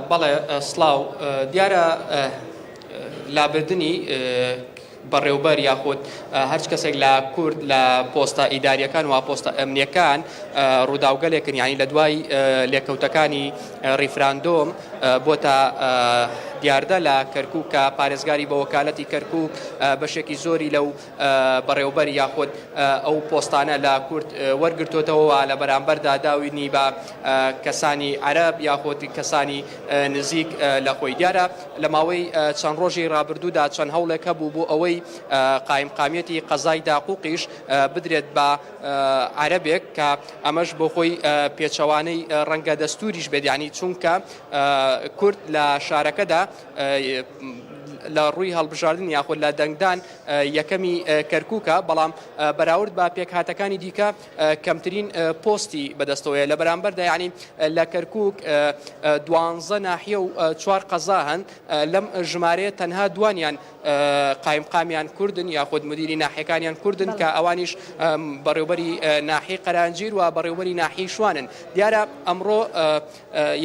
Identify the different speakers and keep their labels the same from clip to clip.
Speaker 1: بەڵێ سڵاو، دیارە لابردنی بەڕێوبەر یاخود هەرچ کەسێک لە کورد لە پۆستە ئیداریەکان و پۆستە ئەمنیەکان ڕووداوگەلێکن یانی لە دوای لێکەوتەکانی ڕیفراندۆم بۆتە دیاردە لە کەرکوک کە پارێزگاری بە وەکالەتی کەرکوک بەشێکی زۆری لەو بەڕێوبەر یاخود ئەو پۆستانە لە کورد وەرگرتۆتەوە و لە بەرامبەردا داوینی بە کەسانی عەرەب یاخود کەسانی نزیک لە خۆی. دیارە لە ماوەی چەند ڕۆژی ڕابردوودا چەند هەوڵێک هەبوو بۆ ئەوەی قایمقامیەتی قەزای داقوقیش بدرێت بە عەرەبێک کە ئەمەش بۆ خۆی پێچەوانەی ڕەنگە دەستوریش بێت یانی چونکە کورد لە شارەکەدا لە ڕووی هەڵبژاردن یاخود لە دەنگدان یەکەمی کەرکووکە، بەڵام بەراورد بە پێکهاتەکانی دیکە کەمترین پۆستی بەدەستەوەیە. لە بەرامبەردا یانی لە کەرکووک دوانزە ناحیە و چوار قەزا هەن، لەم ژمارەیە تەنها دوانیان قایمقامیان کوردن یاخود مدیری ناحیەکانیان کوردن کە ئەوانیش بەڕێوبەری ناحیەی قەرانجیر و بەڕێوبەری ناحیەی شوانن. دیارە ئەمڕۆ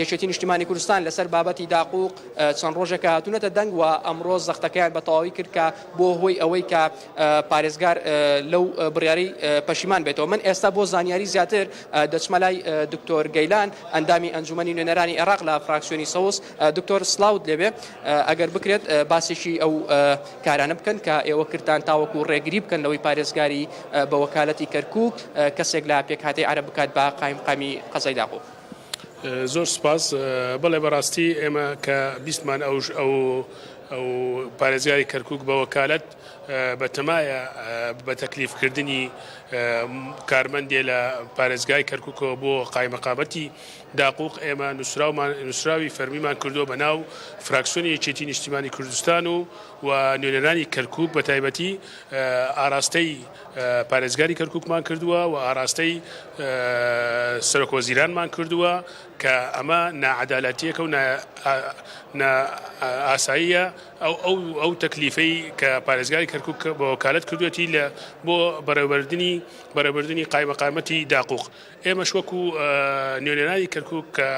Speaker 1: یەکێتی نیشتیمانی کوردستان لەسەر بابەتی داقوق چەند ڕۆژێکە هاتوونەتە دەنگ و ئەمڕۆ زەختەکەیان بە تەواوی کرد کە بۆ هۆی ئەوەی کە پارێزگار لەو بڕیارەی پەشیمان بێتەوە. من ئێستا بۆ زانیاری زیاتر دەچمە لای دکتۆر گەیلان ئەندامی ئەنجومەنی نوێنەرانی عێراق لە فراکسیۆنی سەوز. دکتۆر سڵاوت لێبێ، ئەگەر بکرێت باسێکی ئەو کارانە بکەن کە ئێوە کردتان تاوەکو ڕێگری بکەن لەوەی پارێزگاری بە وەکالەتی کەرکوک کەسێک لە پێکهاتەی عەرەب بکات بە قایمقامی قەزای داقوق.
Speaker 2: زۆر سوپاس. بەڵێ بەڕاستی ئێمە کە بیستمان ئەو ئەو ئەو پارێزگاری کەرکوک بە وەکالەت بەتەمایە بە تەکلیفکردنی کارمەندێ لە پارێزگای کەرکوکەوە بۆ قایمەقامەتی داقوق ئێمە نووسراومان نووسراوی فەرمیمان کردووە بە ناو فراکسیۆنی یەکێتی نیشتیمانی کوردستان و و نوێنەرانی کەرکوک بە تایبەتی ئاراستەی پارێزگاری کەرکوکمان کردووە و ئاراستەی سەرۆک وەزیرانمان کردووە کە ئەمە ناعەدالەتیەکە و نائاساییە ئەو ئەو ئەو تەکلیفەی کە پارێزگاری کەرکوک بە وەکالەت کردوێتی لە بۆ بەڕێوەبردنی بەڕێوەبردنی قایمەقامەتی داقوق ئێمەش وەکو نوێنەرانی کەرکوک کە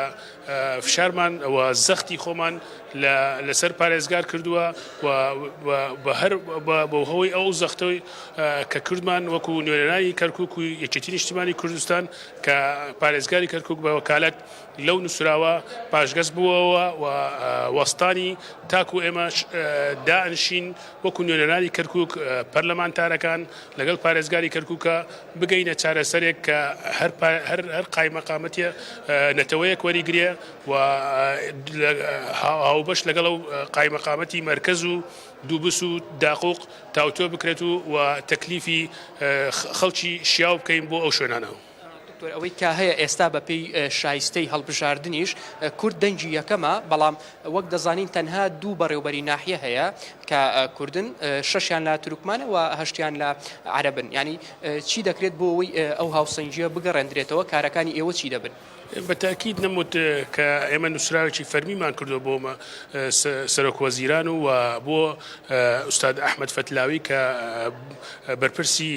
Speaker 2: فشارمان و زەختی خۆمان لەسەر پارێزگار کردووە و بە هەر بەهۆی ئەو زەختەی کە کردمان وەکو نوێنەرانی کەرکوک و یەکێتی نیشتیمانی کوردستان کە پارێزگاری کەرکوک بە وەکالەت لەو نووسراوە پاشگەز بووەوە و وەستانی تاکو ئێمەش دائەنشین وەکو نوێنەرانی کەرکوک پەرلەمانتارەکان لەگەڵ پارێزگاری کەرکوکە بگەینە چارەسەرێک کە هەر هەر قایمەقامەتێ نەتەوەیەک وەریگرێ و هاوبەش لەگەڵ ئەو قایمەقامەتی مەرکەز و دووبس و داقوق تاوتوێ بکرێت و و تەکلیفی خەڵکی شیاو بکەین بۆ ئەو شوێنانە.
Speaker 1: دکتۆر ئەوەی کە هەیە ئێستا بە پێی شایستەی هەڵبژاردنیش کورد دەنگی یەکەمە، بەڵام وەک دەزانین تەنها دوو بەڕێوبەری ناحیە هەیە کە کوردن، شەشیان لە تورکمانە و هەشتیان لە عەرەبن، یانی چی دەکرێت بۆ ئەوەی ئەو هاوسەنگییە بگەڕێندرێتەوە، کارەکانی ئێوە چی دەبن؟
Speaker 2: بە تەئکید نەموت کە ئێمە نووسراوێکی فەرمیمان کردووە بۆ سەرۆک وەزیران و بۆ ئوستاد ئەحمەد فەتلاوی کە بەرپرسی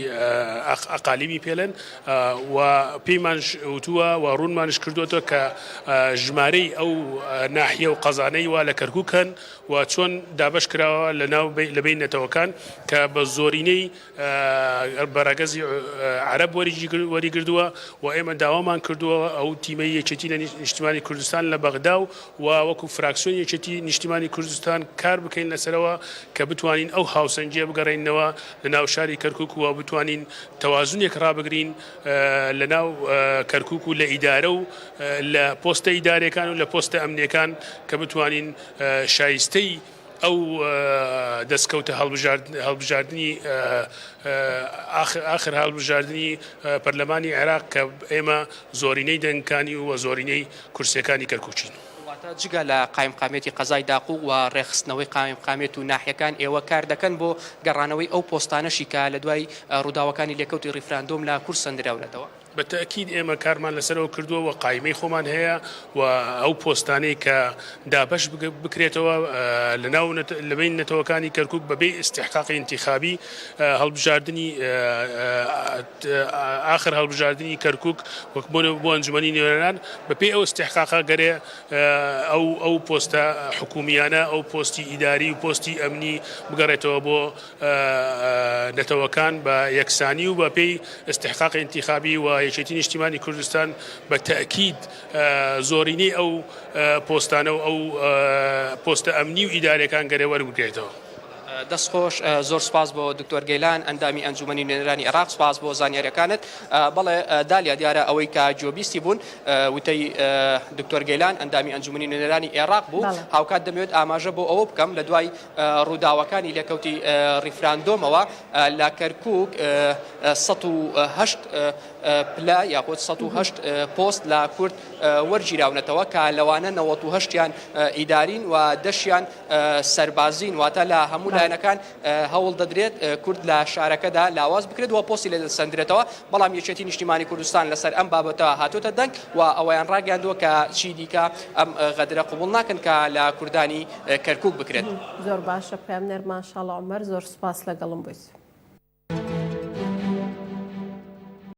Speaker 2: ئەقالیمی پێلن و پێیمانش وتووە و ڕوونمانش کردووەتەوە کە ژمارەی ئەو ناحیە و قەزانەی وا لە کەرکووک هەن و چۆن دابەش کراوە لە ناو لە بەین نەتەوەکان کە بە زۆرینەی بە ڕەگەزی عەرەب وەریگردووە و ئێمە داوامان کردووە ئەو تیمەی یەکێتی لە نیشتیمانی کوردستان لە بەغدا و و وەکو فراکسیۆنی یەکێتی نیشتیمانی کوردستان کار بکەین لەسەرەوە کە بتوانین ئەو هاوسەنگیە بگەڕێنەوە لە ناو شاری کەرکوک و بتوانین تەوازنێک ڕابگرین لە ناو کەرکوک و لە ئیدارە و لە پۆستە ئیدارەکان و لە پۆستە ئەمنیەکان کە بتوانین شایستەی ئەو دەستکەوتە هەڵبژاردنی ئاخر هەڵبژاردنی پەرلەمانی عێراق کە ئێمە زۆرینەی دەنگەکانی و زۆرینەی کورسیەکانی کەرکوکین.
Speaker 1: واتە جگە لە قایمقامیەتی قەزای داقوق و ڕێکخستنەوەی قایمقامیەت و ناحیەکان ئێوە کار دەکەن بۆ گەڕانەوەی ئەو پۆستانەشی کە لە دوای ڕووداوەکانی لێکەوتی ڕیفراندۆم لە کورد سەندراونەتەوە؟
Speaker 2: بە تەئکید ئێمە کارمان لەسەر ئەوە کردووە و قایمەی خۆمان هەیە و ئەو پۆستانەی کە دابەش بکرێتەوە لە ناو لە بەین نەتەوەکانی کەرکوک بە بێ ئیستحقاقی ئینتیخابی هەڵبژاردنی ئاخر هەڵبژاردنی کەرکوک وەک بۆ بۆ ئەنجومەنی نوێنەران بە پێی ئەو ئیستحقاقە گەرێ ئەو ئەو پۆستە حکومیانە ئەو پۆستی ئیداری و پۆستی ئەمنی بگەڕێتەوە بۆ نەتەوەکان بە یەکسانی و بە پێی ئیستحقاقی ئینتیخابی و یەکێتی نیشتیمانی کوردستان بە تەئکید زۆرینەی ئەو پۆستانە و ئەو پۆستە ئەمنی و ئیداریەکان گەرێ وەربگرێتەوە.
Speaker 1: دەست خۆش زۆر سوپاس بۆ دکتۆر گەیلان ئەندامی ئەنجومەنی نوێنەرانی عێراق سوپاس بۆ زانیاریەکانت بەڵێ دالیا دیارە ئەوەی کە گوێبیستی بوون وتەی دکتۆر گەیلان ئەندامی ئەنجومەنی نوێنەرانی عێراق بوو هاوکات دەمەوێت ئاماژە بۆ ئەوە بکەم لە دوای ڕووداوەکانی لێکەوتی ڕیفراندۆمەوە لە کەرکوک 108 پلە یاخود 108 پۆست لە کورد وەرگیراونەتەوە کە لەوانە 98یان ئیدارین و دەشیان سەربازین واتە لە هەموو لایەنەکان هەوڵ دەدرێت کورد لە شارەکەدا لاواز بکرێت و پۆستی لێ دەسەندرێتەوە بەڵام یەکێتی نیشتیمانی کوردستان لەسەر ئەم بابەتە هاتۆتە دەنگ و ئەوەیان ڕاگەیاندووە کە چی دیکە ئەم غەدرە قبوڵ ناکەن کە لە کوردانی کەرکوک بکرێت.
Speaker 3: زۆر باشە پەیامنێرمان شاڵاو عومەر زۆر سوپاس لەگەڵم بوویت.